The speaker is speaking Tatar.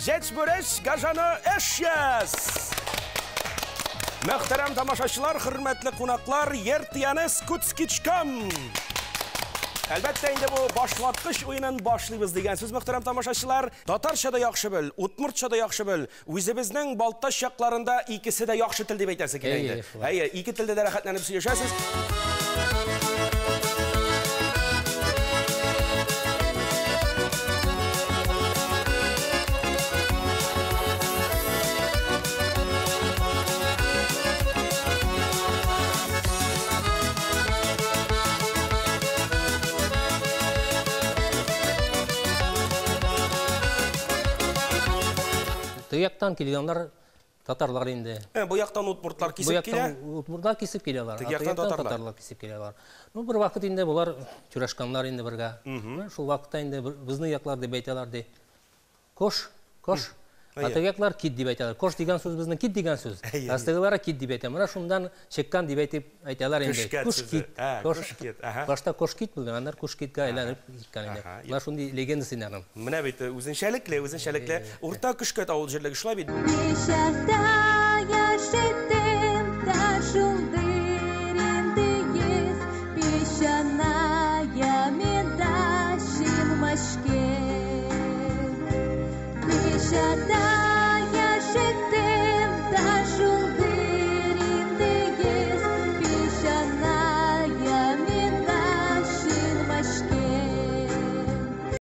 Җәчбүрәш Гажаны Эшяс! Мөхтәрәм тамашачылар, хөрмәтле кунаклар, Ертиянес Куцкичкам! Әлбәттә инде бу башваткыч уенын башлыйбыз дигән сүз, мөхтәрәм тамашачылар. Татарча да яхшы бел, удмуртча да яхшы бел. Үзебезнең Балтач якларында икесе дә яхшы тел дип әйтәсе килә инде. Әйе, ике телдә дә рәхәтләнеп сөйләшәсез. Теге яктан килгәннәр татарлар инде. Бу яктан удмуртлар кисеп килә. Удмуртлар кисеп киләләр. Теге яктан татарлар. Татарлар кисеп киләләр. Ну, бер вакыт инде болар чурашканнар инде бергә. Шул вакытта инде безнең яклар дип әйтәләр ди. Кош, кош. Ә теге яклар кит дип әйтәләр. Кош дигән сүз безнең кит дигән сүз. Ә тегеләр кит дип әйтә. Менә шуннан чыккан дип әйтеп әйтәләр инде. Кош кит. Кош кит. Башта кош кит булган, аннары кош киткә әйләнеп киткән инде. Менә шундый легендасы инде аның. Менә бит үзенчәлекле, үзенчәлекле. Урта Көшкәт авыл җирлеге шулай бит.